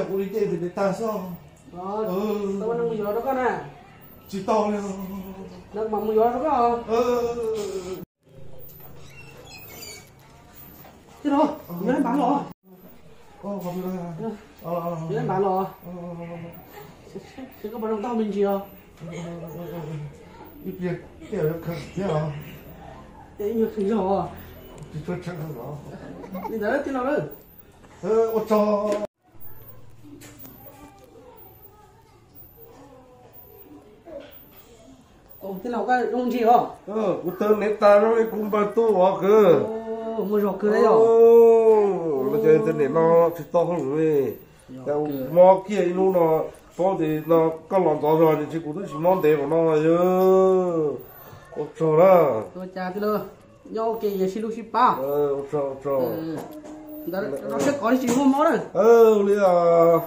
Ua li tej vim li tag xwb. Tau mus yuav rau koj na. Tsis tau li. Mas mus yuav rau koj. Tij laug, yuav npav los. Yuav npav los. Koj puas zoo tau me ntsis os? Ib pliag tej khaws thiab os. Ib nyuag khaws zog. Tsis tshua tshee los. Li ntawd tij laug. Ua tsaug. Tij laug, koj zoo ntsis os? Kuv tawv nev tas zoo li kuv npawg tub os kwv. Muaj zog kawg li os. Los cas internet no tsis tau hauj lwm li. Cas mob kiag ib hnub no, paub tias no koj los ntxov zog ntshe kuv twb tsis mob ntev npaum no yog. Ua tsaug na. Ua cas tij laug, nyob ua ke sib hlub sib pab. Ua tsaug, ua tsaug. Ntawd rau siab kov li tsis muaj mob na. Li os.